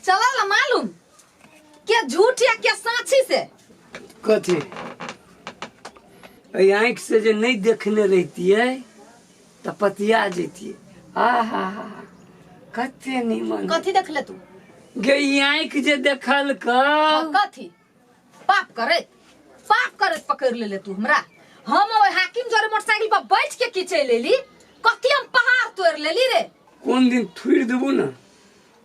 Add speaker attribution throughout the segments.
Speaker 1: चलल ना मालूम के झूठ या के साँची से।
Speaker 2: कथी एहि आँखि से जे नहि देखने रहितियै तऽ पतिया जैतियै। आ हा हा, कते नीमन।
Speaker 1: कथी देखले तू
Speaker 2: गे? ई आँखि जे देखलक।
Speaker 1: हाँ, कथी पाप करैत, पाप करैत पकड़ लेले तू हमरा। हम ओहि हाकिम जरे मोटरसाइकिल पर बैठ के की चलि एली? कथी हम पहाड़ तोड़ लेली रे?
Speaker 2: कोन दिन थुड़ि देबू ने।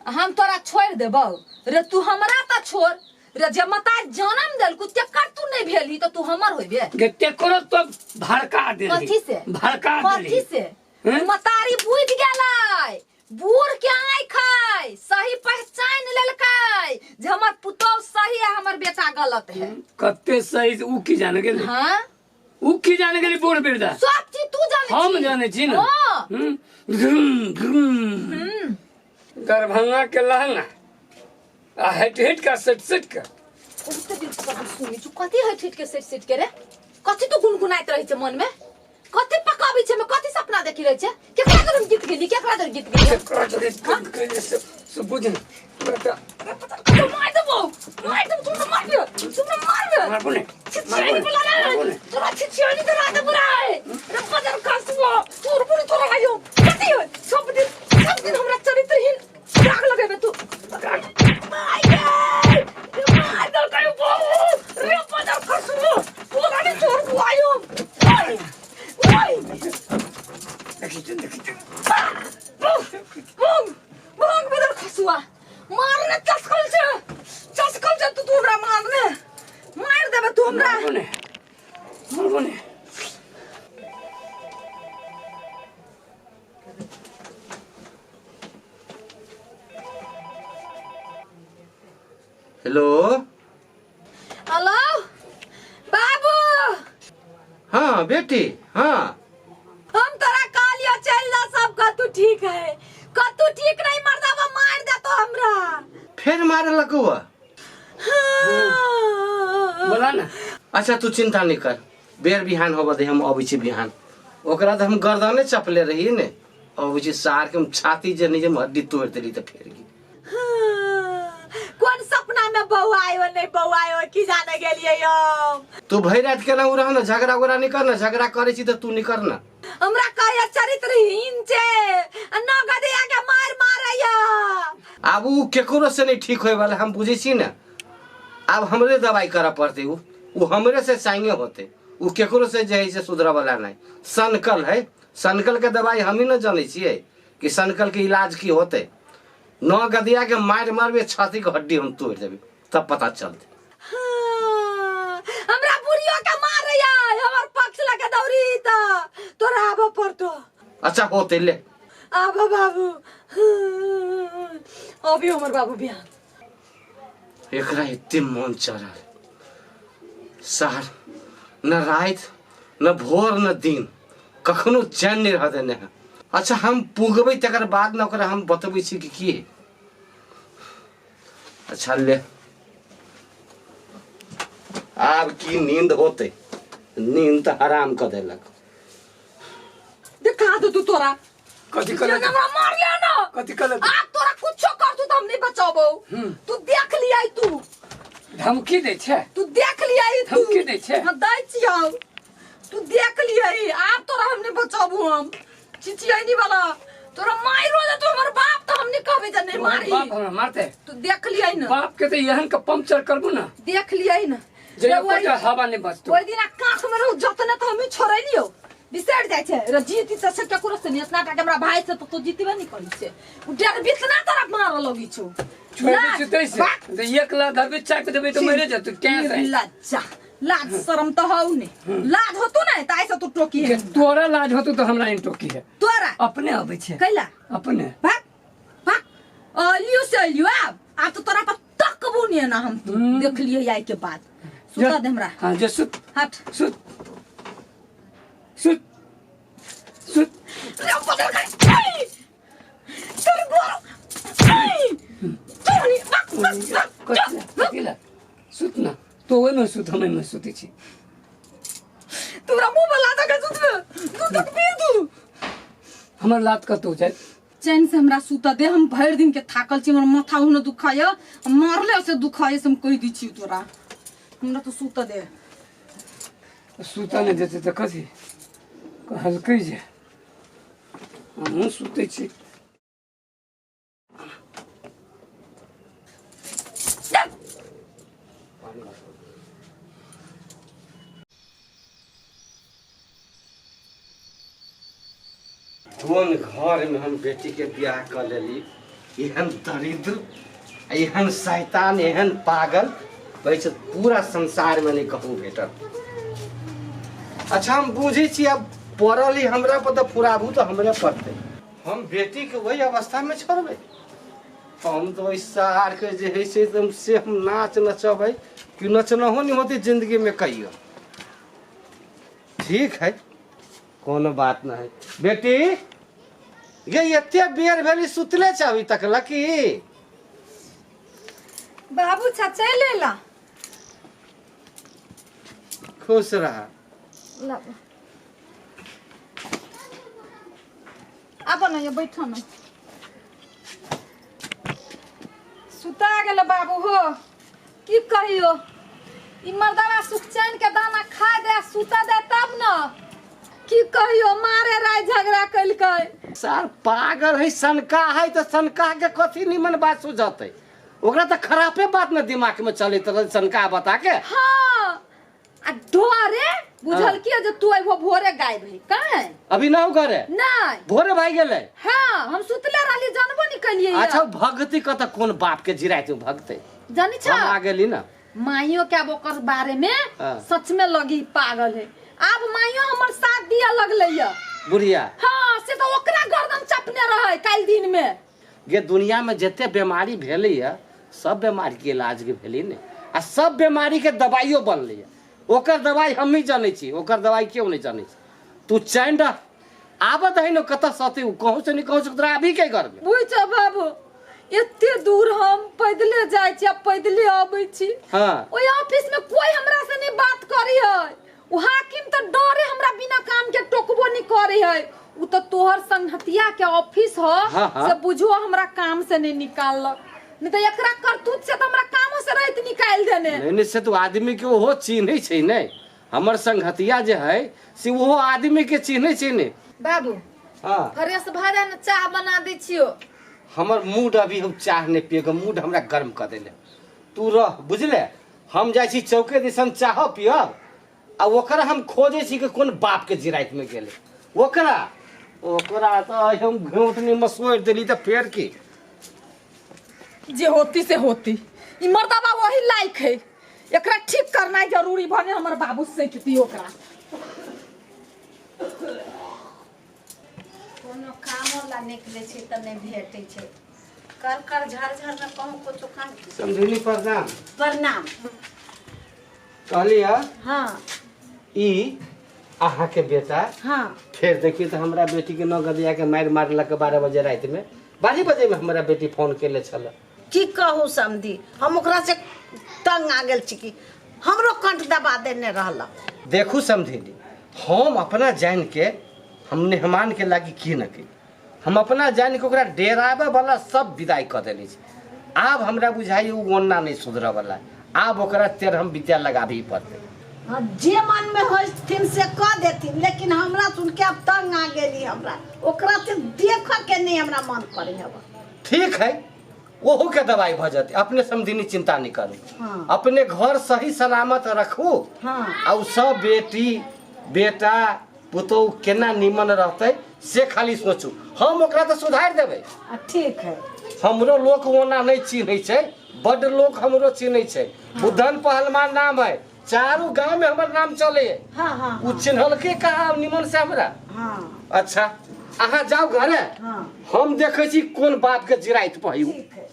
Speaker 1: हम तोरा छोड़ देबौ रे? तू हमरा तऽ छोड़ रे, जे मता जन्म देलकू तेकर तू नहीं भेलही तऽ तू हमर होइबे?
Speaker 2: गे तेकरो तो भड़का देली।
Speaker 1: कथी से
Speaker 2: भड़का
Speaker 1: कथी
Speaker 2: देली?
Speaker 1: से?
Speaker 2: हैं?
Speaker 1: मतारी बुझ गेलै, बूढ़ के आँख है, सही पहचान लेलकै जे हमर पुतोह सही है, हमर बेटा गलत है।
Speaker 2: कते सही से ऊ की जाने गेली?
Speaker 1: हाँ,
Speaker 2: ऊ की जाने गेली बूढ़ बिरदा?
Speaker 1: सब चीज तू जाने
Speaker 2: हम
Speaker 1: छी।
Speaker 2: जाने छी ना।
Speaker 1: हाँ।
Speaker 2: घुम, घुम। दरभंगा के लहंगा आ हट हट का सेट सेट का।
Speaker 1: ओते दिन से हम सुनै छु, कथी हट हट के सेट सेट के रे? कथी तू गुनगुनाइत रहै छै मन में? कथी पकाबै छै में? कथी सपना देखी रहै छै? केकरा दर गीत गेली? केकरा दर गीत गेली?
Speaker 2: केकरा दर गीत गेली से बुझ ने तोरा तऽ।
Speaker 1: तो मार देबो, मार देबो, तू मार दे, तू मार दे।
Speaker 2: मारबो ने।
Speaker 1: छिछियानी बोला रे तोरा, छिछियानी तो रात बुरा है रे बदर कसबो तोर बुरी तोरा आयो। कथी है? सब दिन, सब दिन हमरा चरित्रहीन दाग लगेबे तू। माय गे, मार दल कयो बहु रे बदर कसबो, तोरा ने तोर बुआयो। ओए ओए,
Speaker 2: देखी छी, देखी छी।
Speaker 1: भोंग भोंग बदर खसुआ, मारने चसकल छे, चसकल छे तू। तू हमरा मारने, मार देबे तू हमरा।
Speaker 2: मारबो ने, मारबो ने।
Speaker 3: हेलो।
Speaker 1: हेलो बाबू।
Speaker 3: हाँ बेटी, हाँ।
Speaker 1: हम तोरा कहलियो चल जा, सब कतू ठीक है, कतू ठीक नहीं, मर्दावा मार दे तो हमरा।
Speaker 3: फिर मारे लगुआ?
Speaker 1: हाँ।
Speaker 2: बोला ना।
Speaker 3: अच्छा तू चिंता नहीं कर, बेर बिहान होबे दे, हम अबै छी बिहान। ओकरा तऽ हम गर्दने चपले रहिए ने, अबै छी सार के हम छाती जे नहीं जे हम हड्डी तोड़ देली तऽ फेर की।
Speaker 1: हाँ। कौन सपना में बौआयो नहीं बौआयो की जाने गेलिए हम।
Speaker 3: तू भरि रात केना उ रह ना, झगड़ा उगड़ा नहीं कर ना, झगड़ा करे छी तऽ तू नहीं कर ना।
Speaker 1: हमरा कहैया चरित्रहीन छे आ न गधिया के मार मारैया।
Speaker 3: आब उ केकरो से नहीं ठीक होए वाला हम बुझै छी ने, आब हमरे दवाई करऽ पड़तै। उ हमरे से संगे होते, उ केकरो से जे है से सुधरऽ वाला नहीं। सनकल है, सनकल के दवाई हम ही न जानै छियै कि सनकल के इलाज की होते। नौ गदिया के मारि मारबे, छाती के हड्डी हम तोड़ देबे तब पता चलते।
Speaker 1: हाँ, हमरा बुढ़ियो के मारैया, हमर पक्ष लगे दौड़ी त तोरा आबऽ पड़तो।
Speaker 3: अच्छा होते ले।
Speaker 1: आबऽ बाबू। हाँ, अभी हमर बाबू बिहान।
Speaker 3: एकरा एते मन चढ़ल सार, न राति न भोर न दिन, कखनो चैन नहीं रह देने है। अच्छा हम पुगबै तकर बाद न ओकरा हम बतबै छी कि की है। अच्छा ले, आब की नींद होते, नींद तऽ हराम कऽ देलक।
Speaker 1: देखा दे तू तोरा।
Speaker 2: कथी कहलक?
Speaker 1: हमरा मार लिया ना।
Speaker 2: कथी कहलक?
Speaker 1: आब तोरा कुछो कर तू तो हम नहीं बचाबो। तू देख लिया तू।
Speaker 2: धमकी दै छै?
Speaker 1: तू देख लिया तू।
Speaker 2: धमकी दै छै?
Speaker 1: हम दै छियौ, तू देख लिया। आब तोरा हम नहीं बचाबू। हम चिचियनी वाला तोरा माइरो दे तो हमर बाप तो हम नहीं कहबे जे नहीं मारी।
Speaker 2: बाप हमरा मारते?
Speaker 1: तू देख लिया ना।
Speaker 2: बाप के तो एहन के पंक्चर करबू ना।
Speaker 1: देख लिया ना
Speaker 2: जे
Speaker 1: रे
Speaker 2: एको हवा नहीं बचतो।
Speaker 1: ओहि दिना काख में रहू जतने तो हमी छोड़ेलियो, बिसरि जाइ छै रे। जीती तऽ से केकरो से नहीं, इतना टा हमरा भाई से तो तू जीतबे नहीं करी छै। उ डेढ़ बितना तोरा मारऽ लगी छौ।
Speaker 2: छोड़ दै छियै तै से तऽ एक लाख धरबे चापि देबै तऽ मरे जेतौ कैं से।
Speaker 1: लज्जा लाज शरम तऽ हौ ने, लाज होतो ने तऽ आइ से तू टोकी है।
Speaker 2: तोरा लाज होतो तऽ हमरा नहीं टोकी है।
Speaker 1: तोरा
Speaker 2: अपने अबै छै।
Speaker 1: कैला?
Speaker 2: अपने।
Speaker 1: भाग भाग, अलियो से अलियो। आब आब तो तोरा पर तकबो नहीं ना हम। तू देख लियो आई के बाद सुता दे हमरा।
Speaker 2: हाँ जे सुत।
Speaker 1: हट।
Speaker 2: सुत सुत सुत।
Speaker 1: रे बदल कर, तोर गोर तोनी बक बक बक।
Speaker 2: कथी ला? कथी ला? सुत ना तो ओहिमे सुत, हम एहिमे सुतै छी।
Speaker 1: तोरा मुंह में लाता के सुतबे तू? तकबी तू
Speaker 2: हमर लात कतौ जाय?
Speaker 1: चैन से हमरा सुतऽ दे, हम भरि दिन के थाकल छी, हमर माथा ओहनो दुखाय, मारले से दुखाय, से हम कहि दै छी तोरा, हमरा तो सुतऽ दे।
Speaker 2: सुतऽ नहि देतै तऽ कथी कहलकै जे हमहूँ सुतै छी।
Speaker 3: कोन घरमे हम बेटीके बियाह कऽ लेली, एहन दरिद्र, एहन शैतान, एहन पागल कहै छै पूरा संसारमे नहि कहूँ भेटल। अच्छा हम बुझै छी आब पड़ल ही हमरा पर तऽ फुराबू तऽ हमरे पड़तै। हम बेटीके ओहि अवस्थामे छोड़बै? हम तऽ ओहि सारके जे हइ से एकदम से हम नाच नचबै कि नचनहो नहि होतै जिन्दगीमे कहियो। ठीक है, कोनो बात नहीं। बेटी गे, एते बेर भेली सुतले छ अभी तक लकी?
Speaker 1: बाबू चाचा लेला।
Speaker 3: खुश रहा।
Speaker 1: लाबो। आबो न, ये बैठो न। सुता गेल बाबू हो, की कहियो, ई मर्दावा सुख चैन के दाना खा दे सुता दे तब न। की कहियो, मारे राय झगड़ा कलकै।
Speaker 3: सर पागल है, सनका है तो सनका के कथी निमन बात सुझतै ओकरा, तो खराबे बात न दिमाग में चलैत रहै सनका बता के।
Speaker 1: हाँ आ डरे बुझल की जे तू अइबो भोरे गायब है काहे?
Speaker 3: अभी ना करे
Speaker 1: नहीं
Speaker 3: भोरे भाई गेलै।
Speaker 1: हाँ हम सुतले रहली, जानबो नहीं कलिए।
Speaker 3: अच्छा भगती कत कोन बाप के जिराय तू भगते
Speaker 1: जानी छ?
Speaker 3: हम आ गेली ना।
Speaker 1: माइयो के अब ओकर बारे में
Speaker 3: हाँ।
Speaker 1: सच में लगी पागल है। आब माइयो हमर साथ दिया लगलै या
Speaker 3: बुढ़िया।
Speaker 1: हाँ से तो ओकरा गर्दन चपने रहे काल्हि दिन में।
Speaker 3: गे दुनिया में जते बीमारी भेलै या सब बीमारी के इलाज के भेलै ने, आ सब बीमारी के दवाइयो बनलै या। ओकर दवाई हम ही जानै छी, ओकर दवाई केओ नहीं जानै छी। तू चैन रह, आबत है न कतऽ सते उ कहूँ से नहीं कहूँ से तोरा अभी के घर में।
Speaker 1: बुझ बाबू एते दूर हम पैदले जाइ छी आ पैदले अबै छी।
Speaker 3: हाँ।
Speaker 1: ओहि ऑफिस में कोई हमरा से नहीं बात करी है, उ हाकिम तो डरे हमरा बिना काम के टोकबो नहीं करे है। उ तो तोहर संगहतिया के ऑफिस हो।
Speaker 3: हाँ, हाँ।
Speaker 1: से बुझो हमरा काम से नहीं निकाललक, नहीं तो एकरा करतूत से तो हमरा कामो से रहत निकाल देने।
Speaker 3: नहीं नहीं से तो आदमी के ओहो चिन्है छै ने, हमर संगहतिया जे है से ओहो आदमी के चिन्है छै ने।
Speaker 1: बाबू
Speaker 3: हाँ
Speaker 1: फ्रेश भऽ जा ने, चाह बना दै छियो।
Speaker 3: हमर मूड अभी हम चाह नहीं पिए के मूड हमरा गर्म कर देले। तू रह बुझले, हम जाइ छी चौके दिसन चाह पियब आ ओकरा हम खोजै छी कि कोन बाप के जिराइत में गेलै ओकरा। ओकरा तऽ हम घोटनी मसोड़ि देली तऽ फेर की
Speaker 1: जे होती से होती, ई मर्दबा वही लायक है, एकरा ठीक करनाइ जरूरी भने हमर बाबू सैतती ओकरा।
Speaker 4: कोनो कामो ला निकले छै तऽ नहि भेटै छै, कर कर झर झर में कहूँ कुछो काम।
Speaker 3: समझुनी प्रणाम।
Speaker 4: प्रणाम।
Speaker 3: कहली है
Speaker 4: हाँ
Speaker 3: ई अहाँ के बेटा।
Speaker 4: हाँ
Speaker 3: फिर देखिए तो हमरा बेटी के 9 गदिया के मारि मारलक 12 बजे राति में, 12 बजे में हमरा बेटी फोन केले छल।
Speaker 4: की कहू समधी, हम ओकरा से तंग आ गेल छी कि हमरो कंठ दबा देने रहल।
Speaker 3: देखू समधिनी, हम अपना जान के हम मेहमान के लागी की न की, हम अपना जान के ओकरा डेराबे वाला सब विदाई कऽ देने छी। आब हमरा बुझाइ उ ओना नहीं सुधरऽ वाला, आब ओकरा तेर हम विद्या लगाबही पड़तै।
Speaker 4: हाँ, जे मन में होथिन से कह देथिन, लेकिन हमरा सुन के अब तंग आ गेली, हमरा ओकरा से देख के नहीं हमरा मन करे हब।
Speaker 3: ठीक है, ओहू के दवाई भऽ जेतै, अपने समधिनी चिंता नहीं करू।
Speaker 4: हाँ।
Speaker 3: अपने घर सही सलामत रखू।
Speaker 4: हाँ।
Speaker 3: आ उ सब बेटी बेटा पुतोहु केना निमन रहतै से खाली सोचू, हम ओकरा तऽ सुधारि देबै।
Speaker 4: ठीक है।
Speaker 3: हमरो लोक ओना नहीं चिन्है छै, बड्ड लोक हमरो चिन्है छै। बुधन पहलवान नाम है, चारू गांव में हमर नाम चले।
Speaker 4: हाँ हाँ
Speaker 3: उ चिन्हलकै कहाँ निमन से हमरा।
Speaker 4: हाँ
Speaker 3: अच्छा अहाँ जाउ घरे।
Speaker 4: हाँ
Speaker 3: हम देखै छी कोन बाप के जिराइत पही।
Speaker 4: ठीक है।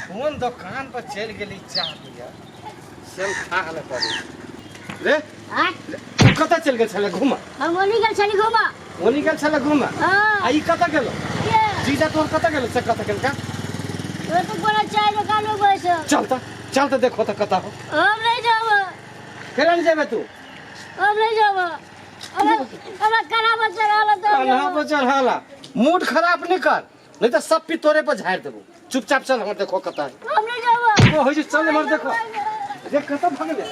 Speaker 3: कोन दोकान पर चलि गेली चाह पिया से हम खा ले पड़े रे।
Speaker 5: आँय?
Speaker 3: तू कतऽ चलि गेल छलै घूमऽ?
Speaker 5: हम ओनी गेल छली घूमऽ।
Speaker 3: ओनी गेल छलै घूमऽ?
Speaker 5: हाँ।
Speaker 3: आ ई कतऽ गेलो?
Speaker 5: के?
Speaker 3: जीजा तोहर कतऽ गेलो से कतऽ गेल का?
Speaker 5: ओ तो बोला चाय दुकान में बैठो।
Speaker 3: चल तऽ, चल तऽ देखो तऽ कतऽ हो।
Speaker 5: हम नहीं जाब।
Speaker 3: केना नहीं जेबे तू?
Speaker 5: हम नहीं जाब। हमरा कला पर चढ़ाला तो
Speaker 3: कन्हा पर चढ़ाला। मूड खराब नहीं कर, नहीं तो सब पी तोरे पर झाड़ देबो। चुपचाप चल, हमर देखो कतऽ है।
Speaker 5: हम नहीं जाबो।
Speaker 3: ओ होइ छै, चल हमर देखो, देख कतऽ भगले।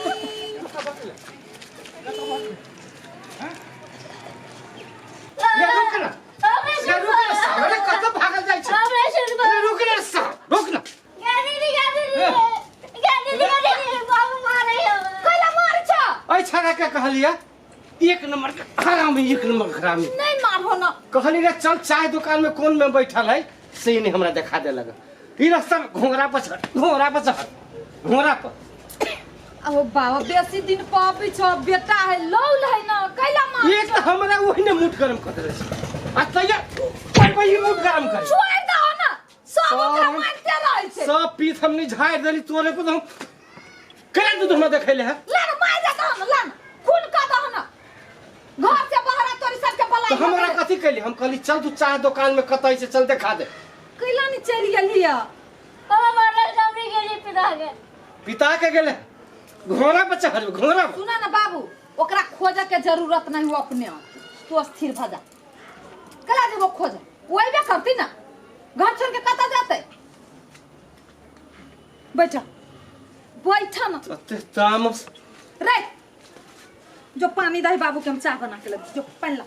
Speaker 3: रे रुक ना, रे रुक ना साला, रे कतऽ भागल जाइ छै?
Speaker 5: हमरा सुनबो।
Speaker 3: रे रुक ना साला, रुक ना।
Speaker 5: गाड़ी दी, गाड़ी दी, गाड़ी दी, गाड़ी दी, बाबू मारे हो।
Speaker 1: कैला मार छ?
Speaker 3: ऐ छाड़ा के कहलिया, एक नंबर के हरामी, एक नंबर के हरामी।
Speaker 1: नहीं मारहो ना।
Speaker 3: कहली रे चल चाय दुकान में कोन में बैठल है, से नहीं हमरा देखा दे लगा। ई रास्ता में घोंघरा पर चढ़, घोंघरा पर चढ़, घोंघरा पर।
Speaker 1: ओ बाबा, बेसी दिन पापी छ, बेटा है, लौल है ना, कैला मार?
Speaker 3: एक तो हमरा वही ने मूड गरम कर देले छै, आ तैया पर वही मूड गरम कर।
Speaker 1: छोड़ दहो ना, सब ओकरा
Speaker 3: सब-
Speaker 1: मारते रहै छै।
Speaker 3: सब पीत हमनी झाड़ देली तोरे को, तो हम केना दूध हमरा देखैले है?
Speaker 1: ला ना, मार दे दहो ना, ला ना, खून कर दहो ना, घर से बाहर तोरी सबके बलाई।
Speaker 3: तो हमरा कथी कैली? हम कहली चल तू चाय दुकान में कतई से, चल देखा दे।
Speaker 1: कैला नहीं चलि गेली?
Speaker 5: हमरा मारल, हम नहीं गेली पिता के।
Speaker 3: पिता के गेले घोड़ा पर चढ़, घोड़ा पर।
Speaker 1: सुना ना बाबू, ओकरा खोजे के जरूरत नहीं हो, अपने आप तू स्थिर भ जा। कला जेबो खोजे, वो अइबे करती ना, घर छोड़ के कतऽ जाते? बैठ, बैठ ना।
Speaker 3: तते तामस
Speaker 1: रे जो पानी दही बाबू के, हम चाय बना के लग, जो पानी ला।